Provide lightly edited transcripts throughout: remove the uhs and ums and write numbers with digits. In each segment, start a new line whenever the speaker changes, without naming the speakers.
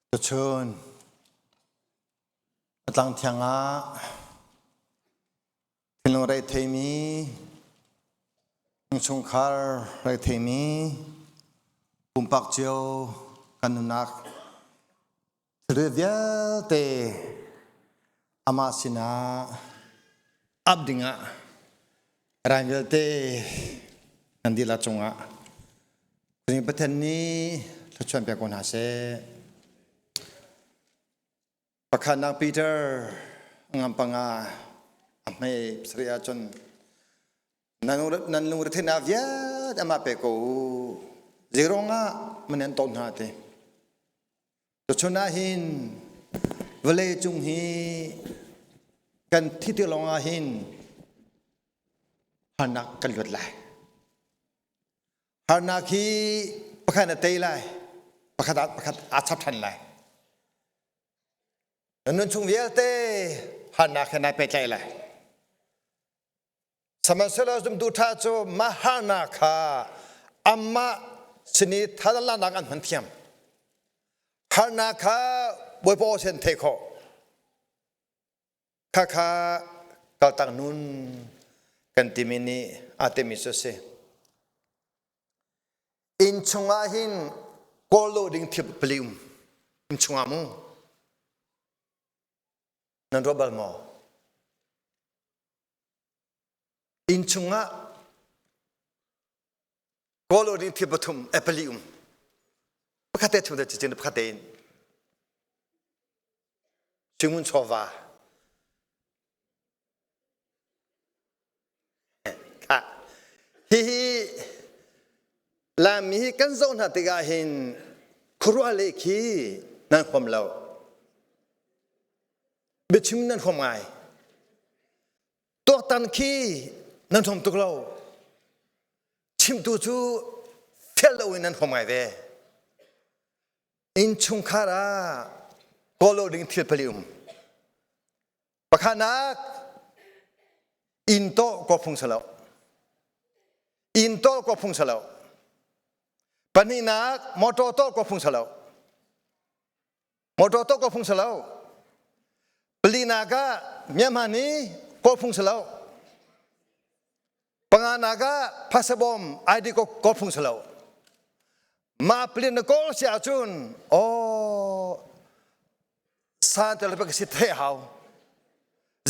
Tuchun a tlang thiang ah thinlung reitheimi, innchungkhar reitheimi, pumpak cio kan nunnak thilri vialte amah sinah ap dingah rai vialte nan dihlak cungah Pathian nih thluachuah pek ko hna seh. Pakhatnak Peter ngam panga a hmei sarih ahcun nan lungretheihnak vialte amah pe ko u. Zeiruang ah man an ton hna ti. Tuchun ah hin vawlei cung hi kan thi ti lawng ah hin harnak kan luat lai. Harnak hi pakhat na tei lai, pakhat ah pakhat aa chap ṭhan lai. Na nun chung vialte harnak he nai pehtlaih lai. Sihmanhsehlaw zumtu ṭha cu mah harnak kha amah sin i thazaangnak an hman thiam. Harnak kha Bawipa aw sin theih khawh. Khakha kaltak nun kan timi nih aa timi cu a si. Inn chungah hin kawl lo ding thil pali um. Inn chungah mu. Nan ruat bal maw? Inn chungah kawl lo ding thil pathum pali um. Pakhat te chung te cicin pakhat tein. Singun chawva. Hihi Laimi hi kan zoh hna tikah hin khuaruah leh khi nan huam lo. Biachim nan huam ngai. Tuaktan khi nan huam tuk lo. Chimtu cu fel lo in nan huam ngai ve. Innchungkhar ah kawl lo ding thil pali um. Pakhatnak inn tawh kaw phung salo. Inn tawh kaw phung salo. Pahnihnak motor tawh kaw phung salo. Motor tawh kaw phung salo. Palinak ah Myanmar ni kaw phung salo. Panganak ah phasabawm ID kaw phung salo. Mah plin na kawl si ahcun aw san tel ka si the hau.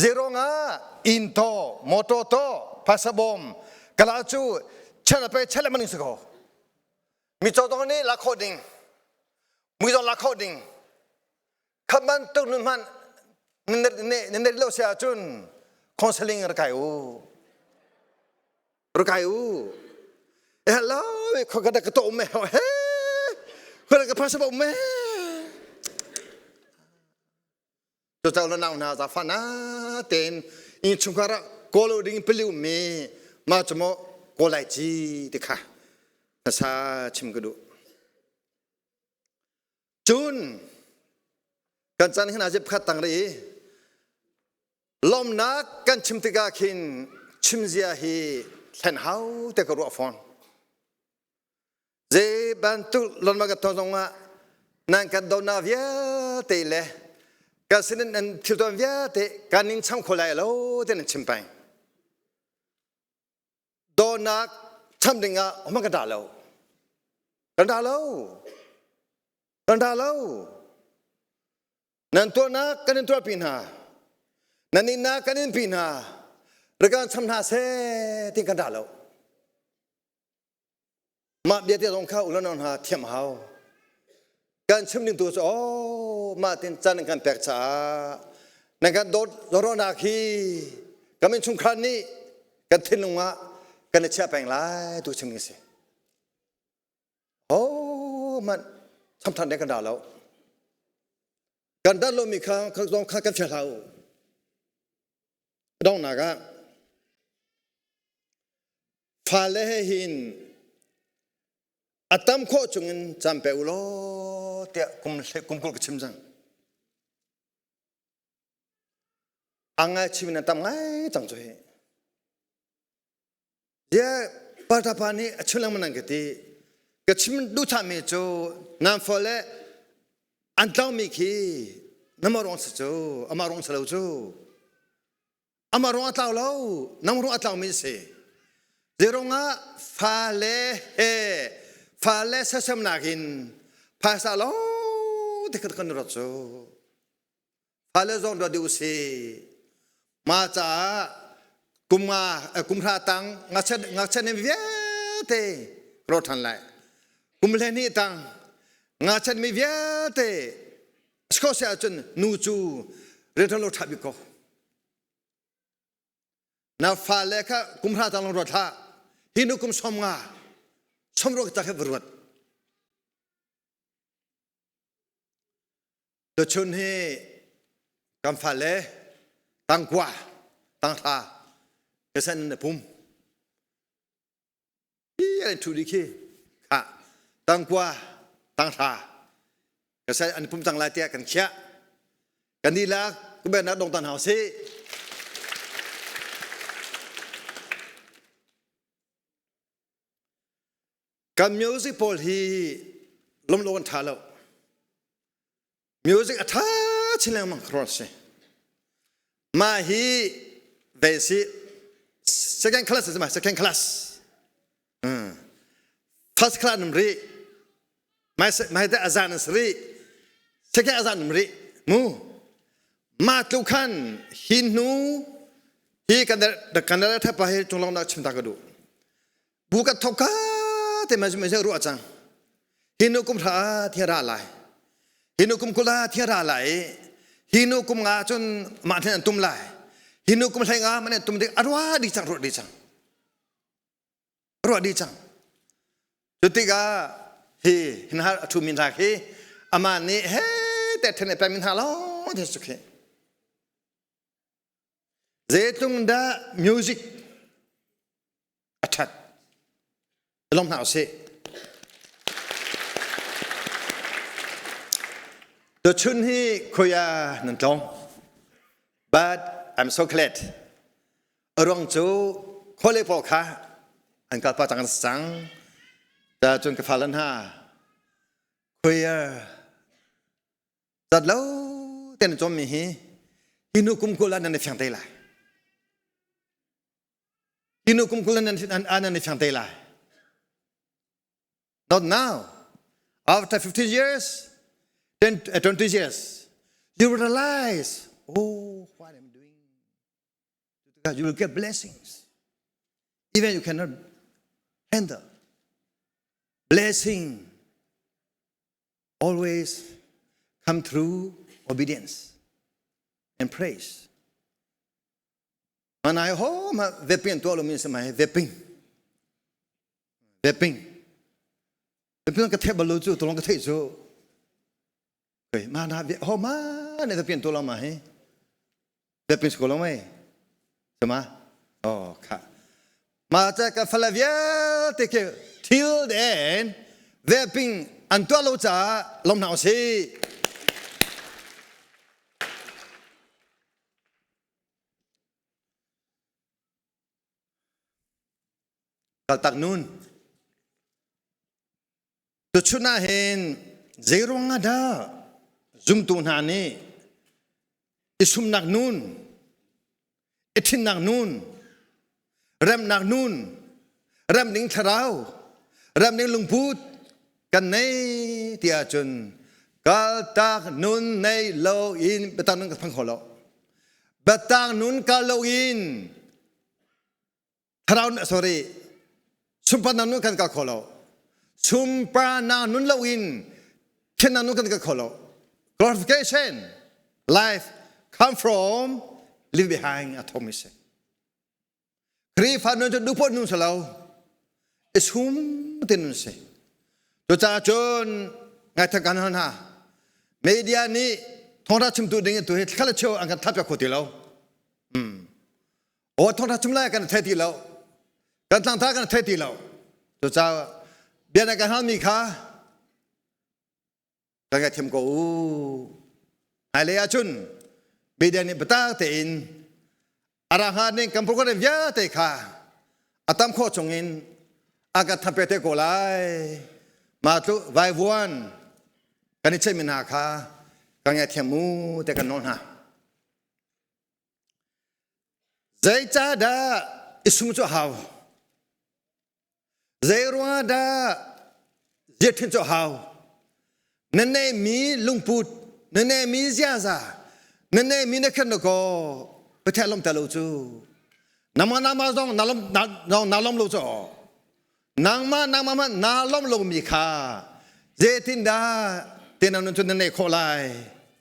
Zerong ah inn to, motor to, phasabawm kala cu chan pe chan maning si ko. Mi chaw dong nih la kho ding. Mui zong la kho ding. Khat bantuk nun hmanh nan ne lo si ahcun counseling rak kai u. Rak kai u. Hello, khua ka to me he. Khua ka phasa bo me. Cu cau la nau hna za fa na ten in chungkhar ah kawl ding paliu mi ma chu mo kawl lai chi ti kha sa chim ka duh. Cun kan chan hin azip khat tang ri lawmnak kan chim tikah khin chimzia hi thlen hau te ka ruah fawn. Zei bantuk lonma ka ton zongah nan kan donak vialte le kan sinin nan thil tuan vialte kan in cham kho lai lo te nan chim peng. Dawtnak cham dingah hman kan dah lo. Kan dah lo. Kan dah lo. Nan tuahnak kan in tuahpi hna. Nan innak kan in pi hna. Rikan cham hna seh ti kan dah lo. Mah bia te zong kha ulanau hna thiam hau. Kan chim ding tu cu oh mah tin can kan pek caah nan kan dawt rawnak hi kan min chungkhar nih kan thinlung ah kan i chiah peng lai tu chim ding si. Oh man chamthan de kan da lo. Kan dat lomi kha zong kha kan fial hlah u. Donghnak ah fale he hin a tam khawh chungin caan pe u law tiah kum kum 20 ka chim cang. A ngai chim in a tam ngai cang cu hi. Zia parta pa nih a chim lengmang nan ka ti. Ka chim duh mi cu nan fale. An tlangmi khi nama ruang si cu, amah ruang si lo cu. Amah ruang a tlau lo, nang ruang a tlaumi si. Zeirungah fale he fale sersiamnak in phaisa lawng te khat kan rat cu. Fale zong ruat dih usih. Mah caah kum nga kum hra tang ngakchia ngakchia nih vialte rawt ṭhan lai. Kum 12 tang ngakchia mi vialte si ahcun nu cu rianṭuan lo ṭha bik ko. Na fale kha kum hra tang lawng ruat hlah. Hi nu kum 50 sawmruak ta kha va ruat. Tuchun hi kan fale tangkua tanghra kasan na pum hi an thu di khi kha tangkua tanghra kasan an pum cang lai tiah kan khiah kan ni lak kuben nak dong tan hau si Kan music pawl hi lomlo an ṭha lo. Music a ṭha chin lengmang khuaruah si. Mah hi ve si second class si ma second class. First class num ri. Mai mai te azan an ri. Second azan num ri. Mu. Mah tluk khan hi hnu hi kan kan thapa hi cunglong nak chim ta ka duh. Bu ka thok ka te ma ma ruah cang. Hi nu kum hra thia ra lai. Hi nu kum kula thia ra lai. Hi nu kum nga cun mah then an tum lai. Hi nu kum hlei nga man an tum dik a ruah di cang ruah di cang. Ruah di cang. Cu tikah hi hin har a thu min hna khi amah nih he te then pe min hna lo te su khi. Zeitlung dah music a ṭhat lawm hna usih. Tuchun hi khuia nan tlawng. But I'm so glad. A ruang cu khuale pawl kha an kalpa cang an si cang. Ta cun ka fale hna khuia zat lo ten cawmmi hi hi nu kum kul ah nan i fiang te lai. Hi nu kum 20 nan nan i fiang te lai. Not now. After 15 years, 10, 20 years, you will realize, oh, what I'm doing. You will get blessings. Even you cannot handle. Blessing always come through obedience and praise. Manai ho ma veping tuah lomi si mai veping. Veping. Veping ka theih bal lo cu tulong ka theih cu. Kei ma na ho ma ne veping tuah lo ma hi. Veping ko lo mai. Sama. Oh kha. Ma cha ka fala vialte ke till the end veping an tuah lo caah lom hna usih. Kaltak nun. Tuchun ah hin zeiruang ah dah zumtu hna nih i sumnak nun, i thinnak nun, remnak nun, remning thlarau, remning lungput kan nei ti ahcun kaltak nun nei lo in biatak nun ka phang kho lo. Biatak nun kal lo in thlarau sorry sunparnak nun kan kal kho lo. Sunparnak nun lo in thiannak nun kan kal kho lo. Glorification life come from leave behind a thomi si. Khrihfa nun cu duhpoh nun si lo. I sum te nun si. Cucaah cun ngaithang kan hal hna. Media nih thawngtha chimtu ding in tu hi thla le cheu an kan thlappiak kho ti lo. Aw thawngtha chim lai kan thei ti lo. Kan tlangtha kan thei ti lo. Cucaah bia na kan halmi kha Kan ngaithiam ko u. Hmailei ahcun media nih biatak tein a ra hnga ning kan program vialte kha a tam khawh chungin a kan thampe te ko lai. Mah cu vaivuan kan i ceihmi hna kha Ka ngaithiam mu te kan nawl hna. Zeicahdah i sum cu a hau? Zei ruangah dah ziaṭhin cu a hau? Na neihmi lungput, na neihmi ziaza, na neihmi na khen na kaw Pathian lawmter lo cu. Nangmah nangmah zong na lawm na lawm lo cu. Nangmah nangmah hmanh naa lawmh lomi kha zeitindah tenau nun cu na neih khawh lai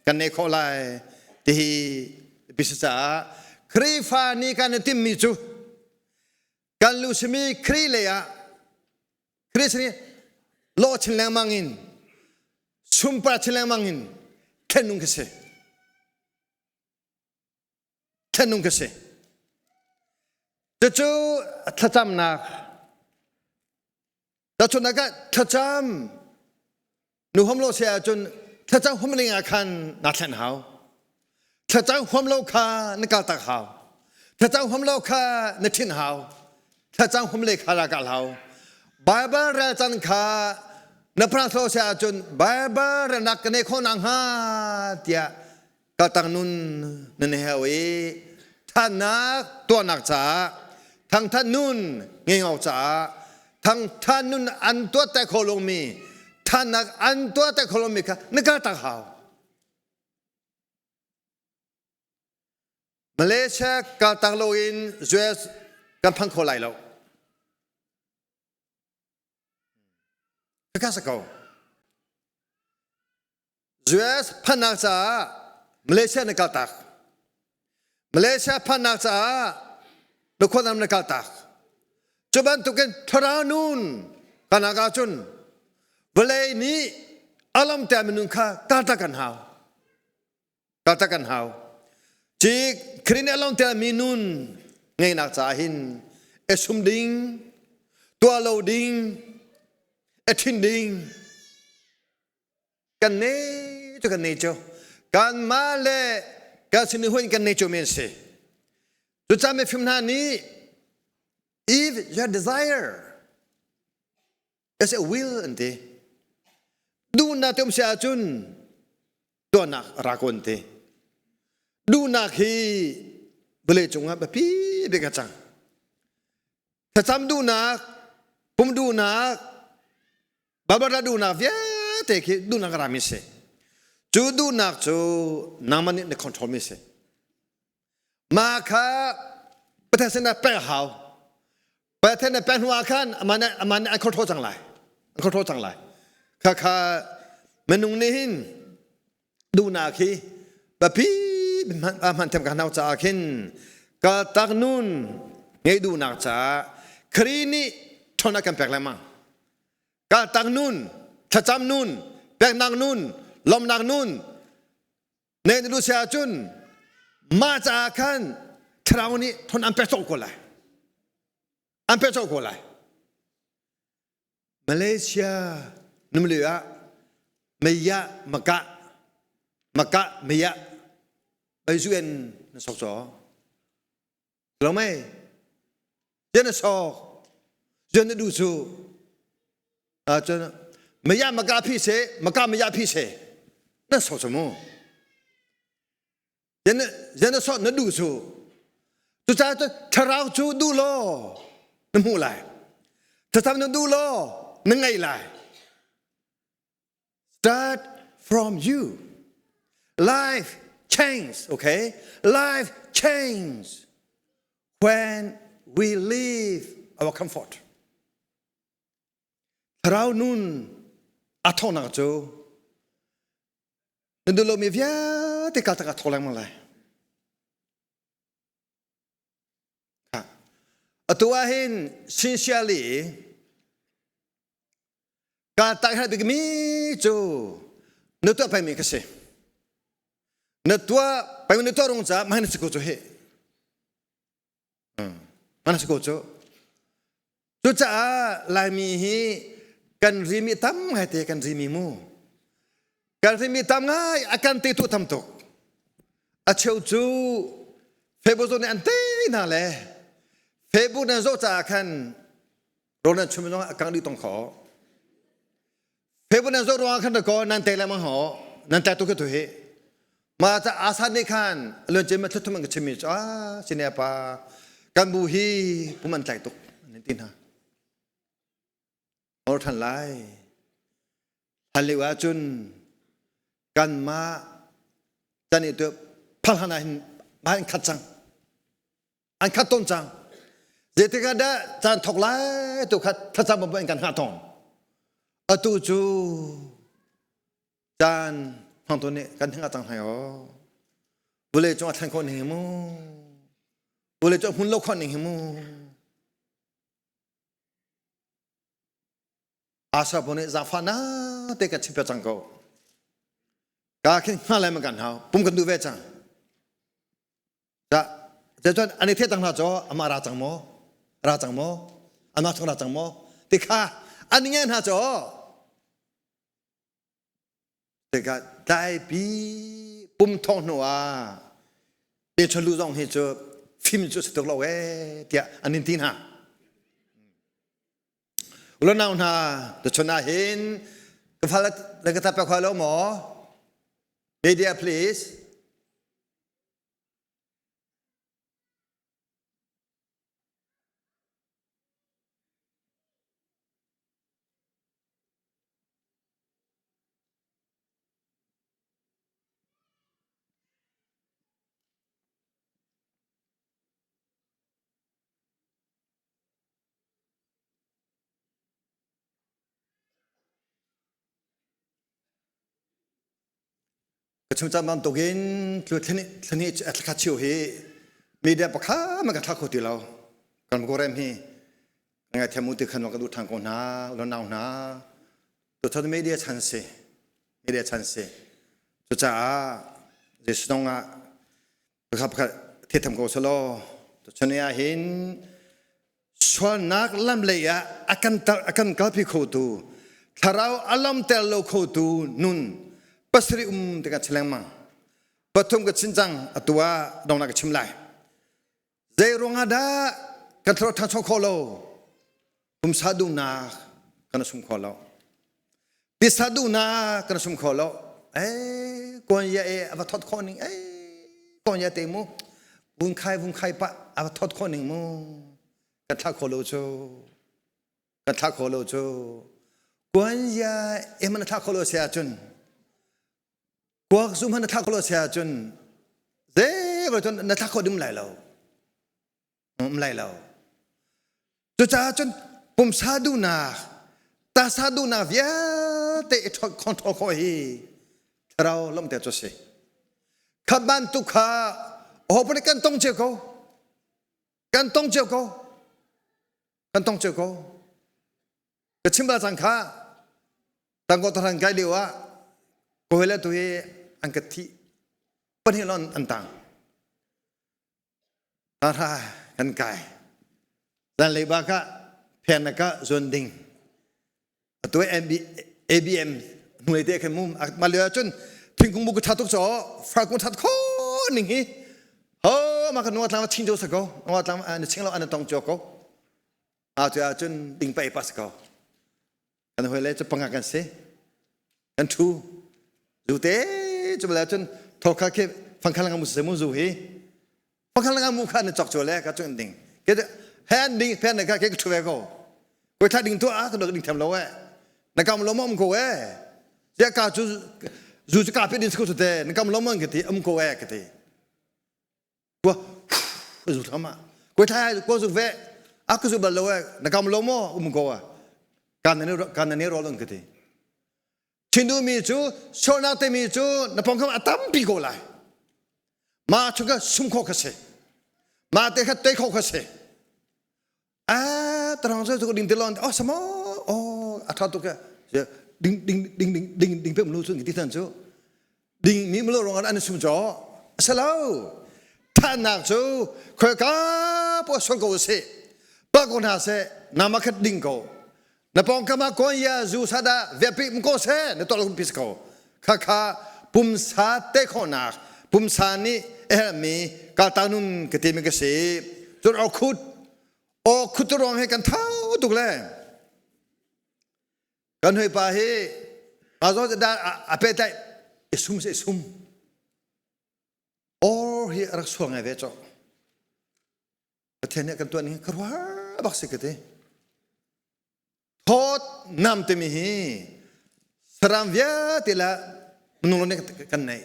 kan neih khawh lai tihi biapi si caah Khrihfa nih kan i timmi cu kan lu simi Khrih lei ah Khrih sin lawh chin lengmang in sunpar chin lengmang in thlen nung khi si. Thlenung ka si. Cucu thlacamnak. Tahchunhnak ah thlacam nu huam lo si ahcun thlacam huam ning ah khan naa thlen hau. Thlacam huam lo kha na kal tak hau. Thlacam huam lo kha na thin hau. Thlacam huam le kha ra kal hau. Bible rel can kha na prank lo si ahcun Bible relnak ka nei khawh nak hnga tiah Kaltang nun nan heo i thannak tuahnak caah thangthat nun ngei caah thangthat nun an tuah te kho lomi thannak an tuah te kho lomi kha na kaltak hau. Malaysia kaltak loin US kan phang kho lai lo. Ka sa ko. US phannak caah Malaysia na kaltak. Malaysia phannak caah na khuanam na kaltak. Cu bantukin thlarau nun kanak ahcun vawlei nih alam te minung kha kaltak kan hau. Kaltak kan hau. Ci Khrih nih along te mi nun ngeinak caah hin esum ding, tuah lo ding, ethin ding, kan ne cu kan ne cu kanmah le kan sin huin kan ne cu men si cucaah mifim hna nih if your desire is a will an ti duhnak te um si ahcun tuahnak ra ko an ti duhnak hi vawlei cungah biapi bik a cang thlacam duhnak pum duhnak Barbara duhnak vialte khi duhnak a rami si. Cu duhnak cu nangmah nih na control mi si. Mah kha Pathian sinah pek a hau. Pathian na pek hnu ah khan amah nih amah nih an control cang lai. An control cang lai. Kha kha minung nih hin duhnak hi biapi hman thiam ka nau caah khin ka tak nun ngei duhnak caah Khrih nih ṭhawn a kan pek lengmang. Kaltak nun, thlacam nun, peknak nun, lawmhnak nun ne na duh si ahcun mah caah khan thlarau nih thon an pek cawk ko lai. An pek cawk ko lai. Malaysia numli ah meiya maka maka meiya bai en na sok cho lo mei jen na sok jen na du su a chun meiya maka phi se maka meiya phi se na sok cho mu Zen na sawt na duh cu. Cucaah cun thlarau cu duh law na hmuh lai. Thlacam na duh law na ngei lai. Start from you. Life change, okay? Life change when we leave our comfort. Thlarau nun a thawknak cu Na duh lomi vialte kal tak ah tho lengmang lai. Atu ah hin sincerely ka tak har bikmi cu na tuah pengmi ka si. Na tuah pengmi na tuah rung caah mah na si ko cu hi. Mana si ko cu. Cucaah Laimi hi kan rimi tam ngai te kan rimi mu. Kan rimi tam ngai a kan te tu tam tuk. A cheu cu Facebook zong nih an tei hna le Facebook nan zoh caah khan rawl nan chum zong a kang dih tong kho. Facebook nan zoh ruangah khan ko nan tei lengmang ho nan tlai tuk tu hi. Mah ca asa nih khan luan cem thluthum an ka chimmi cu ah sine pa kan bu hi pum an tlai tuk an ti hna. Or than lai. Hlan lio ahcun kanmah tan i tu phalhan ah hin an khat cang. An khat tawn cang. Zeitik ah dah caan thok lai tu khat thlacam in kan hngah tawn. Atu cu caan hmang tu nih kan hngah cang hlai aw. Vawlei cung a thlen khawh ning hi mu. Vawlei cung hmun lo khawh ning hi mu. Asa bu nih zaangfahnak te kan chimpiak cang ko. Ka khin hnga lai man kan hau. Pum kan duh ve cang. Da cun an i theh cang hna cu amah ra cang maw? Ra cang maw? Amah chung ra cang maw? Ti kha an nge hna cu Tikah tlaipi pum thawng hnu ah Lu zong hi cu fim cu si tuk lo ee tiah an in ti hna. Ulonau hna tuchun ah hin ka fal le ka tap khwa lo maw? Media please. Ka chung caan bantukin thlani thlakhat cheu hi media pakhat man ka thla kho ti lo. Kan program hi ngai thiam u ti khan ka duh ṭhan ko hna lo nau hna. Tuchan media chan si. Media chan si. Cucaah Jesuh dong ah pakhat pakhat thitham ko selaw tuchun ah hin sualnak lam lei ah a kan a kan kalpi khotu thlarau a lamter lo khotu nun pasarih um ti kan chim lengmang pathum ka chin cang atu ah dongnak ka chim lai zei ruangah dah kan thlarau ṭhangcho kho lo pumsa duhnak kan sum kho lo tisa duhnak kan sum kho lo ei kuan ya e ava thot kho ning ei kuan ya te mu vung khai vung khai pa ava thot kho ning mu kan thla kho lo chu kan thla kho lo chu kuan ya e man thla kho lo sia chun kuak zum han thla kho lo sia chun ze cun na thla kho dum lai lo um lai lo. Cucaah cun pumsa duhnak, tasa duhnak vialte i control khawh hi thlarau lawmhter cu a si. Kha bantuk kha aho nih kan tong cio ko. Kan tong cio ko. Kan tong cio ko. Ka chim bal cang kha tangkaw tahan kai lio ah ka hawi le tu hi an ka thih pahnih lon an tang. Hra kan kai. Zanlei bak ah phen ka zuan ding. Atu MB, ABM hnulei te khan mum ma lio cun thingkung bu ka tha tuk cho far kung that kho ning hi ho ma ka nuwa tlang ching jo sa ko nuwa tlang an ching lo an tong cho ko a tu ah cun ding pai pas ko kan hoi le cu panga kan si kan thu zu te cu bala cun thokha khi fangkhal nga mu se mu zu hi fangkhal nga mu kha na chok chu le ka chu ding ke hen ding pen na ka ke thu ve ko ko tha ding tu a ka ding tham lo e na kam lo mom ko e ya ka chu zu chu ka pe din ku te na kam lo mon ke ti am ko e ke ti Kua zu thama. Kua thai kua zu ve. A ku zu bal lo e na kam lo mo um ko a. Kan ne kan ne ro lon ka ti. Chindu mi cu sualnak te mi cu na pongkam a tampi ko lai. Ma chu ka sum kho ka si. Ma te kha te kho ka si. A tarang cu cu ding te lon oh samo oh a tha tuk ke ding ding ding ding ding ding pe mlu chu ti tan chu ding mi mlo rong an sum cho salo thanak cu khoi ka po song ko se pa ko na se nama khat ding ko na pong kama kon ya zu sada vepi ko se na to kum pis ko kha kha pumsa te khonak pumsa nih mi kaltanun ka ti mi ka si cun okhut okhut ruang he kan thau tuk le kan hoi pa hi a zo da a pe tai sum se sum. hi a rak sual ngai ve cawk. Pathian nih kan tuah ning hi khuaruahhar bak si ka ti. Thawt nam timi hi saram vialte la minung nih kan neih.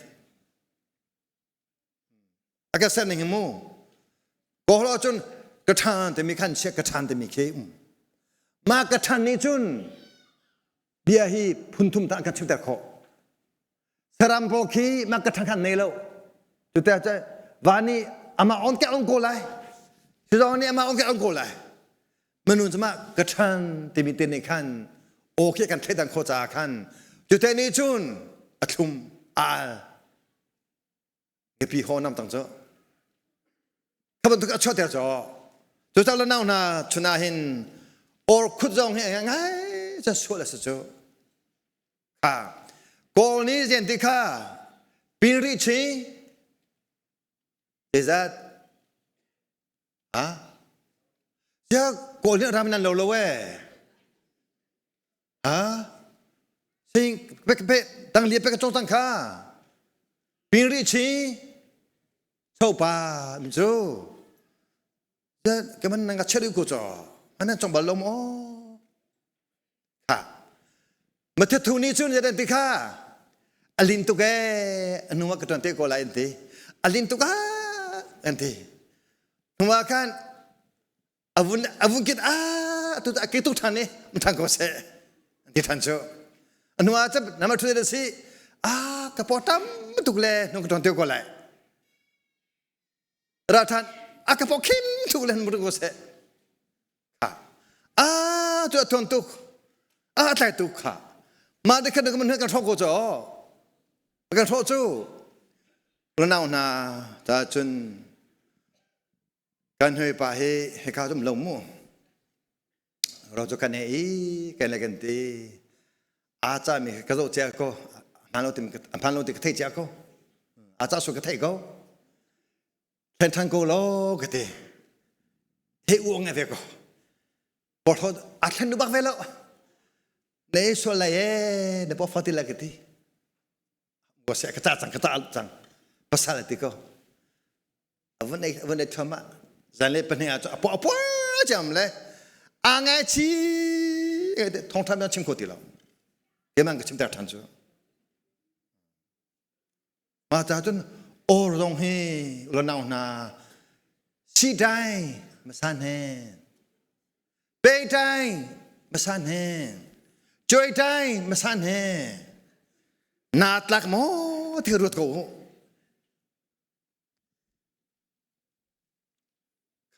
A ka ser ning hi mu. Kawl ahcun ka ṭhan timi khan chiah ka ṭhan timi khi um. Mah ka ṭhan nih cun bia hi phunthum ta kan chimter khawh. Saram pawl khi mah ka ṭhan khan nei lo. Cuti cun va nih amah on ke on ko lai. Sizong nih amah on ke on ko lai. Minung cu mah ka ṭhan timi te nih khan aw khi kan thleidan khawh caah khan cute nih cun a thlum a al. Mipi haw nam tang cu kha bantuk a chuahter cu cu ca le nau hna chun ah hin or khut zong hi ngai cun sual a si cu kha kawl nih zian ti kha pin rih chi zeizat ha sia kawl nih ram nan lo lo e Ha? Sing pe pe tang lia pe ka chong tang kha. Ping ri chi chopa mi chu. Ke man nang ka cheri ko cho. Anan chong bal lo mo. Ha. Ma the thu ni chun ya den ti kha. Alin tuk e anu ka ton te ko lai an ti. Alin tuk a an ti. Hnuah khan avun avun kit a tu ta ke tu than ni than ko se ti than chu anu a chap nama thu de si a ka po tam tuk le nu ka ton te ko lai ra than a ka po khim tuk le nu ko se kha a tu a thon tuk a tlai tuk kha ma de khan ka man ka thok ko cho ka thok chu nau hna ta chun Kan hawipa hi hika um lo mu. Ro cu kan he i kan le kan ti. Aa ca mi ka zoh cia ko. Hman lo ti hman lo ti ka thei cia ko. Aa ca su ka thei ko. Thlen than ko lo ka ti. He uang ngai ve ko. Porhlawt a thlen nu bak ve lo. Na ei sual lai ee na pawfa ti la ka ti. Ka ka ca cang ka ca cang. Pasal ti ko. Avun ei avun ei thama zan le pahnih ah a puah puah ciam le a ngai chi thong than chim kho ti lo keimah ka chim ter than cu ma ta cun or zong hi lonau hna si dai masan he pe dai masan he choi dai masan he na tlak mo thi ruat ko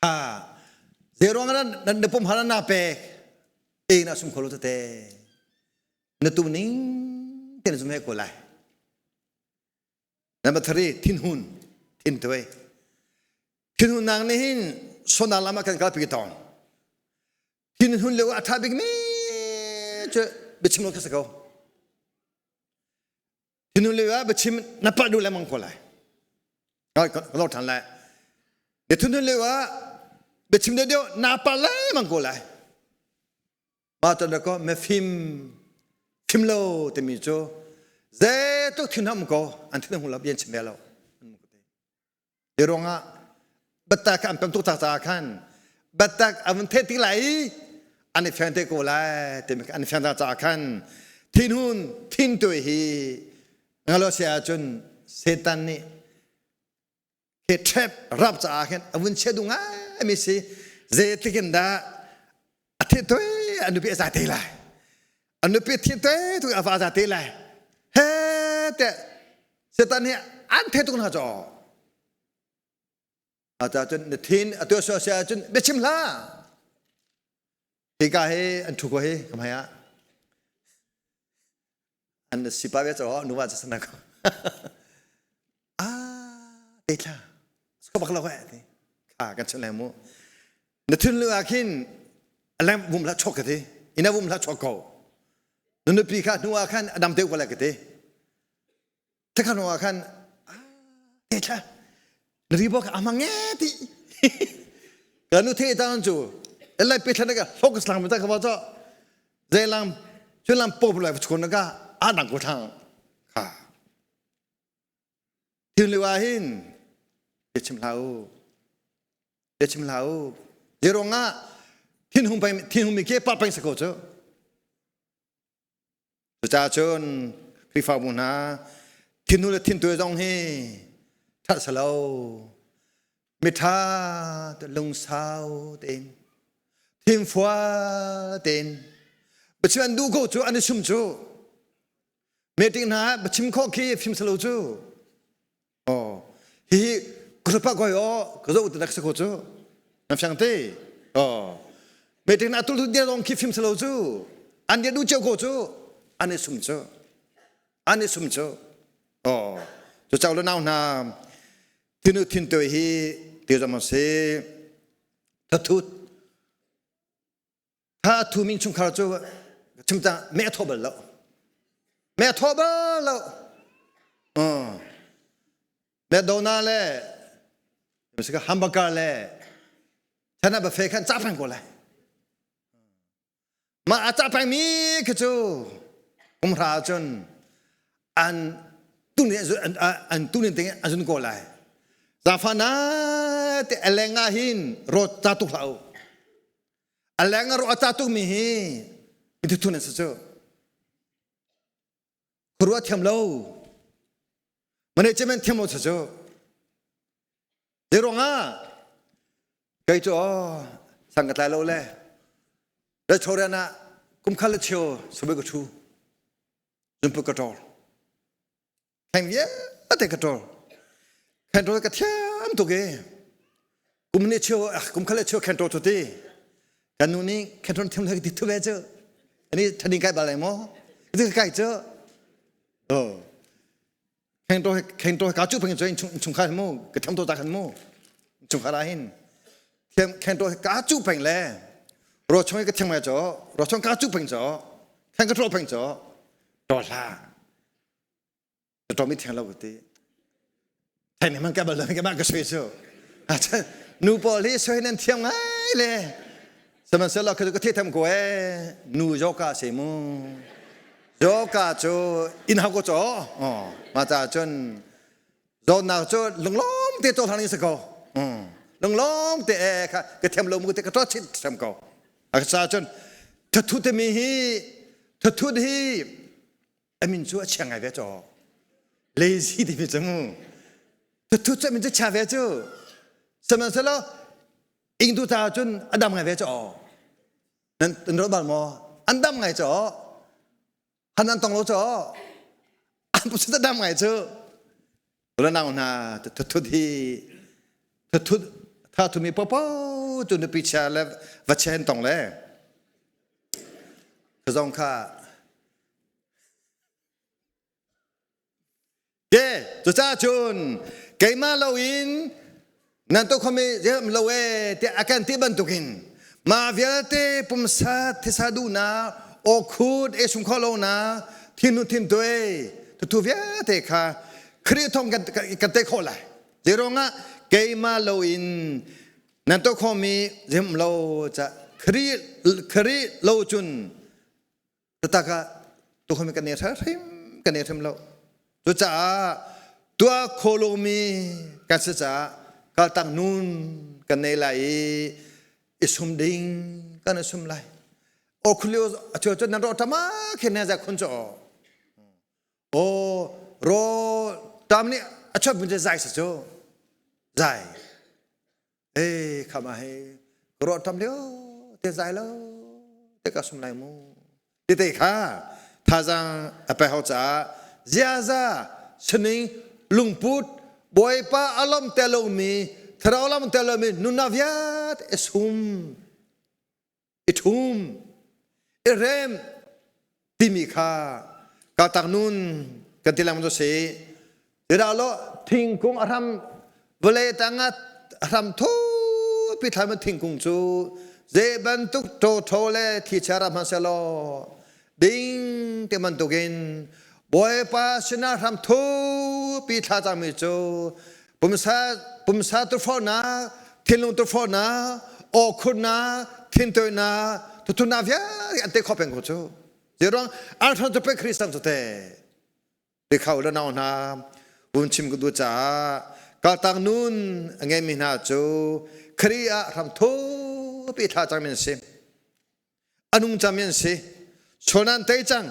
Kha zeiruang ah nan na pum har na pek e na sum kholo tete na tu ning ten zum he ko lai number 3 thinhun thin tuai thinhun nang ni hin sona lama kan kal pi tong thinhun leo a tha bik mi chu biachim lo ka sa ko Thinhun lio ah biachim na palh duh lengmang ko lai. Ka lo ṭhan lai. Na thinhun lio ah biachim deuh na palh lengmang ko lai. Mah tan ko mifim fim lo timi cu zeitluk thinham ko an thin hung lo bian chim ve lo. Hi ruangah biatak an pem tuk caah khan biatak an vun theih tik lai i an i fiang te ko lai timi an i fiang caah khan thinhun thintuai hi ngalo si ahcun Satan nih he trap rap caah khan a vun chia duh ngai mi si zeitluk in dah a thitoi a nupi a za te lai a nupi thitoi tu a va za te lai he te Satan hi an the tuk hna caw ata cun na thin a tuah sual sia cun biachim hlah hika hi an thu ko hi ka hmai ah an sipa ve caw nuva ca sana ko ah te thla ska bak lo ti kha kan chun lai mu na thun lu ah khin alam vum la chok ka ti ina vum la chok ko na nupi kha hnu ah khan adam te ko lai ka ti Thakhan ah khan te thla na ri bok amang nge ti ka nu the ta cu lai pe thla ka focus lang ta ka ba cho zai lang chun lam pop lai chun ka a dang ko thang kha thil liwa hin Bia chim hlah u. Bia chim hlah u. Zeiruangah thinhung peng thinhung mi khi par peng si ko cu. Cucaah cun Khrihfabu hna thinhun le thintuai zong hi ṭhat si lo. Miṭha te lungsau tein thinfua tein biachim an duh ko cu an i sum cu. Meeting hna ah biachim khawh khi fim si lo cu. Oh, hihi ka koi o ka zo te dak ko cu. Na fiang te. Oh. Meeting na tul dia dong khi phim salo cu. An dia du cheu ko cu. An i sum cu. An i sum cu. Oh. Cu chau le nau hna thinu thin toi hi ti zong se thathut Tha a thumi innchungkhar cu chim cang meh a thaw bal lo. Meh a thaw bal lo. McDonald le hamburger le chana buffet khan ca peng ko lai. Mah a ca peng mi khi cu kumhra cun an tunin an tunin ting an zun ko lai. Zafana te alenga hin rot ca tuk hlah u. A leng a rawh a ca tukmi hi mithun an si cu. Khuaruah thiam lo. Management thiam lo si cu. Zei ruangah kei cu aw sang ka tlai lo le restaurant ah kum khal le cheu sabai ka thu zumpu ka tor Kheng vialte ka ṭol. Khen ṭol ka thiam tuk i kum ni cheu kum khat le cheu khen ṭol cu ti. Kan nu nih khen ṭol thiam le ti thu ve cu. Ani thani kai bal lai maw? Ti kai cu. Oh. Khen ṭol khen ṭol ka cu phang cu chung khar mu ka thiam to ta khan mu. Chung khar ah hin thiam khen ṭol ka cu phang le ro chung ka thiam ngai cho ro chung ka cu phang cho khen ka ṭol phang cho ṭol hlah Ṭawm i thiang lo ka ti. Thai mi man ka bal lo ka mah ka sui cu. Nu pawl hi sui nan thiam ngai le. Sihmanhsehlaw ka ka thei ko ee. Nu joka se mu. Joka cu in hau ko cho. Ma ca cun zawtnak cu lunglawm te to thang ni si ko. Lunglawm te e kha ka thiam lo mu te ka to chit thiam ko. A ca cun thathu te mi hi thathu hi a min cu a chia ngai ve caw lazy timi cu mu tuthu cu a min cu chia ve cu sihmanhsehlaw ingtu ca cun a dam ngai ve caw nan nan ruat bal maw an dam ngai caw han an tong lo caw an pusit a dam ngai cu Ulanau hna thuthut hi thuthut tha thumi popo cu nupi chia le va chia hin tong le zong kha ke cucaah cun keimah loin nan to khomi zem lo e tiah a kan ti bantukin mah vialte pumsa thisa duhnak awkhut e sung kho lo na thinnu thin tuai tutu vialte kha Khrih thong kan kan te khawh lai zeirongah keimah loin nan to khomi zem lo ca Khrih Khrih lo cun taktak ah tukham kan nei hrim kan nei hrim lo cucaah tuah kho lomi kan si caah kaltang nun kan nei lai i i sum ding kan i sum lai o khulio a chu chu nan ro tama khen na za khun cho o ro tam ni a chop bun zai sa chu zai Ei khama he ro tam lio te zai lo te ka sum lai mu ti te kha thazang a pe hau caah ziaza sining lungput bawipa alom te lomi thlarau lam te lomi nunnak vialte sum i ṭhum i rem timi kha kaltak nun kan ti lengmang cu si Zeidah lo thingkung a hram vawlei tangah a hram thupi thlai thingkung cu zei bantuk ṭawṭhaw le thlichia ram hmanhsehlaw ding te bantukin Bawipa sinah hram thupi thla cangmi cu pumsa pumsa turfornak thinlung turfornak awkhurnak thintoinak thuthunnak vialte an te khawh peng ko cu zeiruang an hram cu pek Khrih cu te Bikhau le nau hna vun chim ka duh caah Kaltak nun a ngeimi hna cu Khrih ah hram thupi thla cangmi an si. A nung cangmi an si. Sual an tei cang.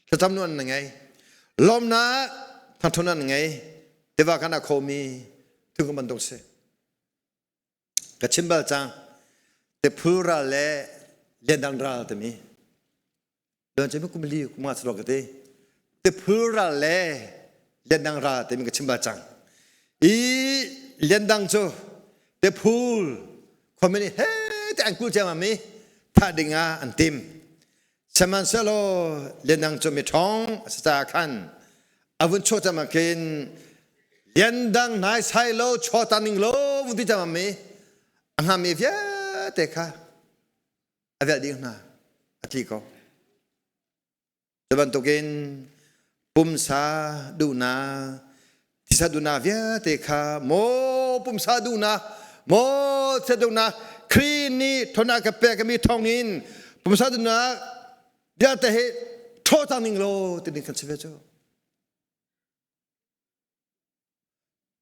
Thlacam nun an ngei. Lawmnak thangṭhat an ngei. Tiva kan a khomi thing bantuk si. Ka chim bal cang. Tiphul ral le liandang ral timi. Luan cem kum li kum nga silo ka ti. Tiphul ral le liandang ral timi ka chim bal cang. I liandang cu tiphul khuami nih he te an kul ciammam i thah ding ah an tim. Sihmanhsehlaw liandang cu mi ṭhawng a si caah khan a vun chuah cang khin liandang naisai lo chawta ning lo vun ti ciammam i a hngami vialte kha a velh dih hna a tli ko. Cu bantukin pumsa duhnak, thisa duhnak vialte kha maw pumsa duhnak, maw thisa duhnak, Khrih nih ṭhawnnak ka pekmi thawngin pumsa duhnak vialte hi ṭhaw cang ning law timi kan si ve cu.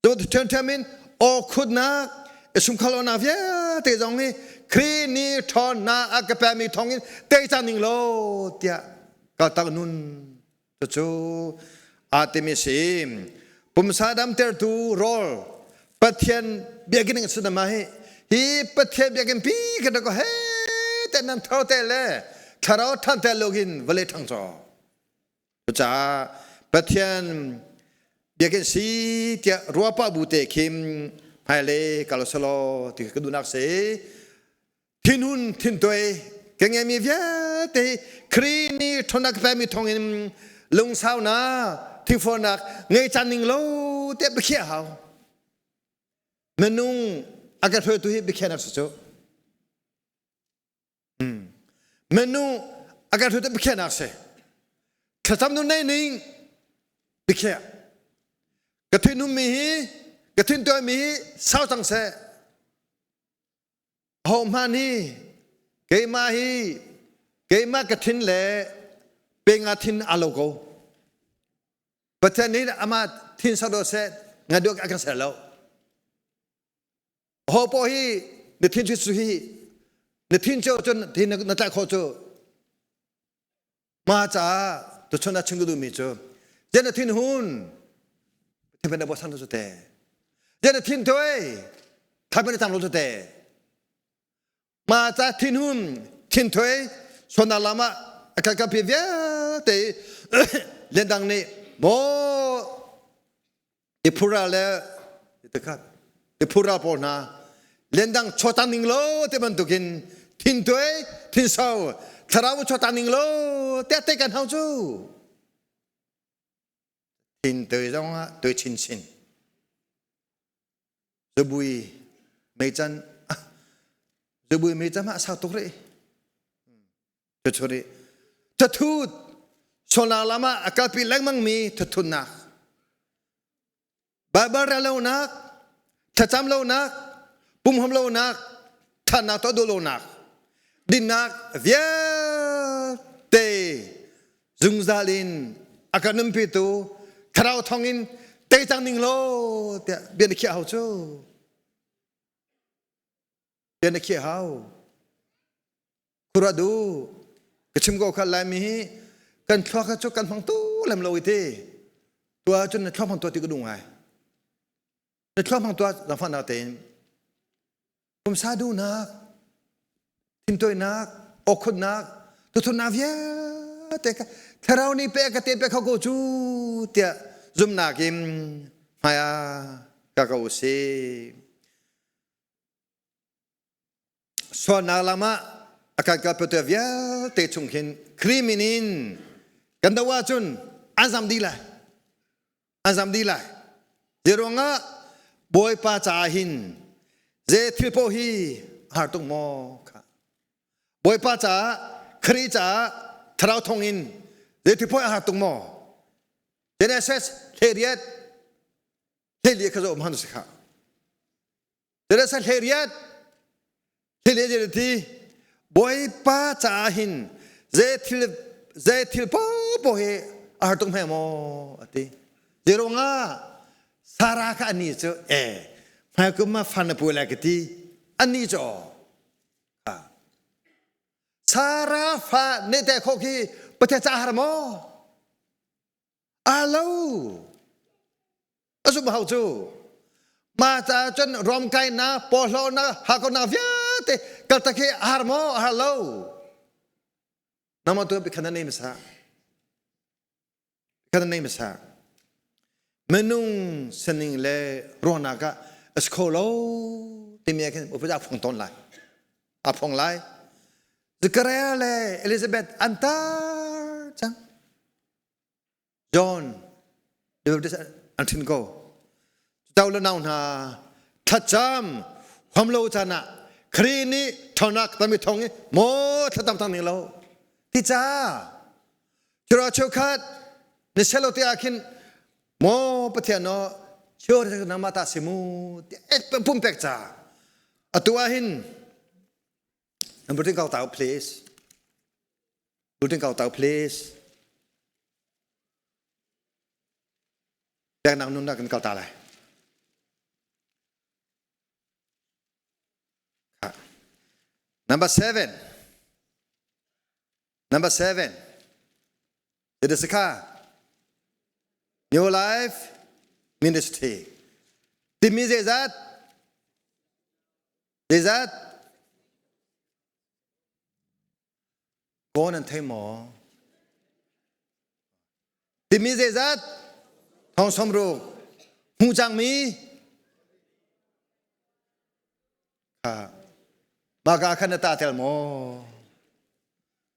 Cu ṭhiamṭhiam in awkhutnak sumkhal vialte zong hi Khrih nih ṭhawnnak a ka pekmi thawngin tei cang ning law tiah kaltak nun cucu aa timi si. Pumsa damtertu rawl Pathian biakinn in sunama hi hi Pathian biakinn pi kan ko he te nan thar te le thlarau than te login vale thang chaw Cucaah Pathian biakinn si tiah ruahpah bu te khin hmailei kal selaw ti ka duhnak si. Thinhun thintuai ka ngeimi vialte hi Khrih nih ṭhawnnak ka pekmi thawngin lungsaunak thingfawnak ngei cang ning lo tiah biakhiah hau. Minung a ka hruaitu hi biakhiahnak si cu. Minung a kan hruaitu biakhiahnak si. Thlacam nu nei ning biakhiah. Ka thinhun mi hi ka thintuai mi hi sau cang seh. Ho hmanh hi keimah hi keimah ka thin le penga thin a lo ko. Pathian nih amah thin sau do seh nga duak a kan ser lo. Ho po hi na thin cu hi na thin cu cun thin na tlai khawh cu ma caah tuchun ah chim ka duhmi cu jen na thin hun thin na bosan cu te jen na thin toi thai na tang lo cu te ma ca thin hun thin thoi sona lama a kal pi vialte lendang nih maw Tiphura le tikhat tiphura pawl hna lendang chawtang ning lo te bantukin thintuai thinsau thlarau chawtang ning lo te te kan hau cu thin toi zong ah toi chin chin zubui meican zubui meican ma sau tuk rih Cucu thathut sualnak lam ah a kalpi lengmangmi thathutnak Baibal rel lonak thlacam lonak pumham lonak thatnak tuah duh lonak dinnak vialte zungzal in a kan nunpitu thlarau thawngin tei cang ning law tiah bia na khiah hau cu bia na khiah hau Khura du ka chim ko kha Laimi hi kan thluak kha cu kan hmang tu lem lo i ti tua cun na thluak hmang tua ti ka duh ngai na thluak hmang tua zangfahnak tein pumsa duhnak thintoinak awkhutnak tuthunnak vialte kha thlarau nih pe ka te pe kho ko cu tiah zumnak in hmai ah ka ko usih Sualnak lam ah a kan kalpitu vialte chung khin Khrih min in kan do ahcun an zam dih lai. An zam dih lai. Zeiruangah Bawipa caah hin zei thil paoh hi har tuk maw kha. Bawipa caah Khrih caah thlarau thong in zei thil paoh a har tuk maw? Genesis 18 hlei kha zoh hman si kha. Teresa hleriat hleriat ti Bawipa caah hin zei thil zei thil popo hi a har tuk hme maw ati. Zeiruangah Sarah kha ani cu e hmaikum ma fan na pu lai ka ti ani cu Sarah fa ne te kho khi Pathian ca har maw alo a zum hau cu ma ca cun rom kai na pawhlo na hako na vialte kaltak hi a har maw a har lo nama tu bi khan nei masa Kan nei hmasa. Minung sining le ruahnak ah a si kho lo timi ah khin upa a phong tawn lai. A phong lai. Zechariah le Elizabeth an tar cang. John the Baptist an thin ko. Tau le nau hna thlacam huam lo caan ah Khrih nih ṭhawnnak tami thawng i maw thlacam tang ning lo ti ca Chura cheukhat na selo te ah khin maw Pathian no chur nangmah ta si mu ti pumpek ca atu ah hin number ting kau tau please Building kau tau please Peknak nun kan kal ta lai. Number 7. Number 7. It is a car. New Life Ministry. Timi zeizat? Zeizat? Kaw nan thei maw? Timi zeizat? Thong sawmruk. Hmu cangmi? Kha. Maka khan na ta tel maw?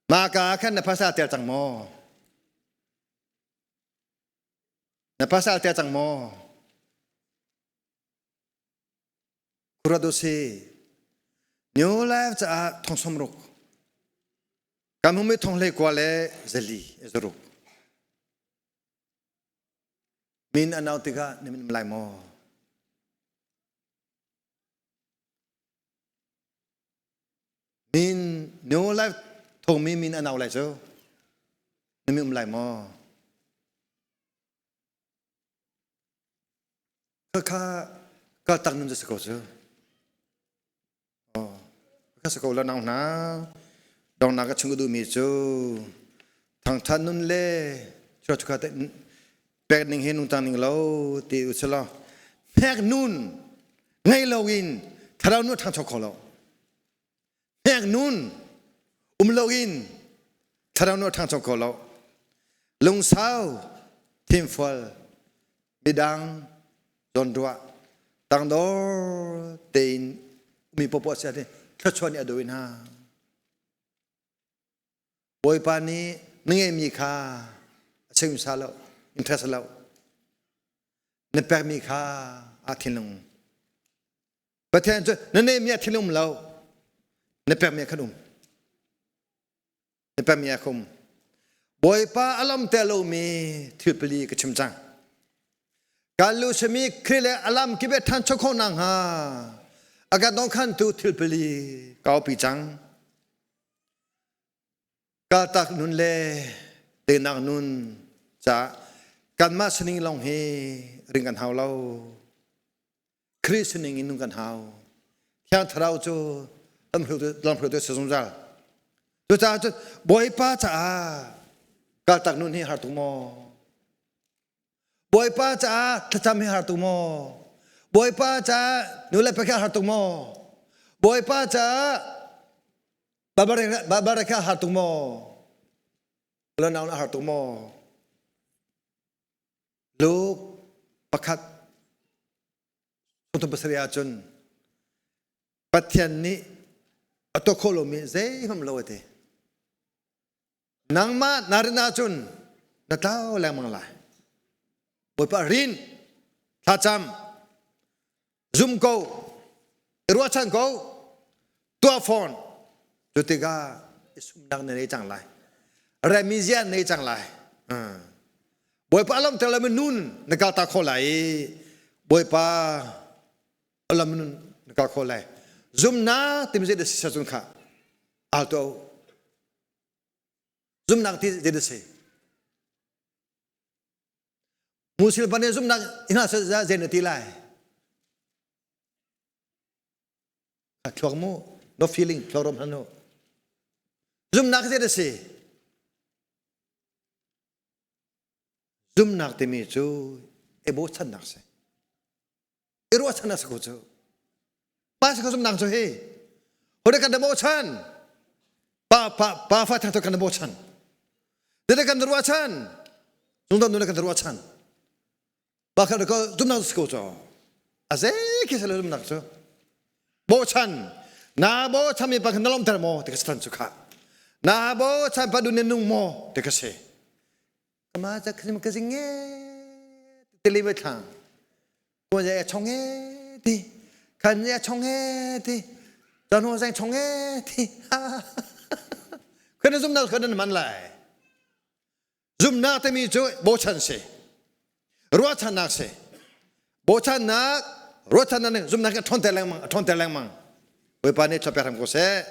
Maka khan na phasa tel cang maw? Na phasa tel cang maw? Kuradosi New Life caah thong sawmruk kan hmumi thong hlei kua le zali zaruk min an au tikah na min lai maw min New Life thongmi min an au lai cu na min um lai maw Khakha kaltak nun cu si ko cu. Oh, kha si ko la nang hna. Dongnak ka chung ka duhmi cu thangthat nun le chua chukha te pek ning he nung tang ning lo ti u selaw hnek nun ngei lo in thlarau nu thangcho kho lo. Hnek nun um lo in thlarau nu thangcho kho lo. Lungsau thinfual midang zawnruah tangdor tein mi popoh sia te thluachuah nih a dawi hna. Bawipa nih na ngeihmi kha a chim sa lo, interest lo. Na pekmi kha a thinlung. Pathian cu na neihmi a thinlung um lo, na pekmi a khan um. Na pekmi a um. Bawipa a lam te lomi thil pali ka chim cang. Kan lu simi Khrih le a lam kip ṭhan chok khawh nakhnga a kan dongkhantu thil pali kaupi cang. Kaltak nun le tenak nun caah kanmah sining lawng hi ring kan hau lo. Khrih sining in nun kan hau. Thiang Thlarau cu lamhruaitu si zungzal. Cucaah cun Bawipa caah kaltak nun hi har tuk maw? Bawipa caah thlacam hi har tuk maw? Bawipa caah nulepa khi har tuk maw? Bawipa caah babarek har tuk maw? Lanau na har tuk maw? Luke pakhat 37 ahcun Pathian nih a tuah khawh lomi zeihmanh lo a ti. Nangmah na rin ahcun na tlau lengmang lai. Bawipa rin, thlacam, zum ko, i ruahchan ko, tuah fawn. Cu tikah i sumnak na nei cang lai. Remizia nei cang lai. Bawipa alam ter lo nun na kal ta kho lai i Bawipa alam nun na kal kho lai. Zumnak timi zei dah si cun kha al to Zumnak ti zei dah si? Musil pa nih zumhnak ina sa zen na ti lai. Thluak mu, no feeling, thluak rom hanu. Zumhnak zei da si? Zumhnak timi cu i bochannak si. I ruahchannak si ko cu. Pa si ko zumhnak cu hi. Hore kan da bochan. Pa pa pa fa thang kan da bochan. Dede kan da ruahchan. Zungdam nu kan da ruahchan. Pa kha ko zumhnak si ko cu. A zei khi sale zumhnak cu. Bochan. Na bochan mi pa khan na lomter maw ti ka si cu kha. Na bochan pa dun nung maw ti ka si. Kama ca khim ka zing nge tili ba thlang. Ko ya chong nge ti. Khan ya chong nge ti. Tan ho zang chong nge ti. Khan zum na khan man lai. Zum na te mi chu bochan se. Ruahchannak si. Bochannak, ruahchannak nih zumhnak a ṭhawnter lengmang, a ṭhawnter lengmang. Bawipa nih ṭha pek hram ko seh.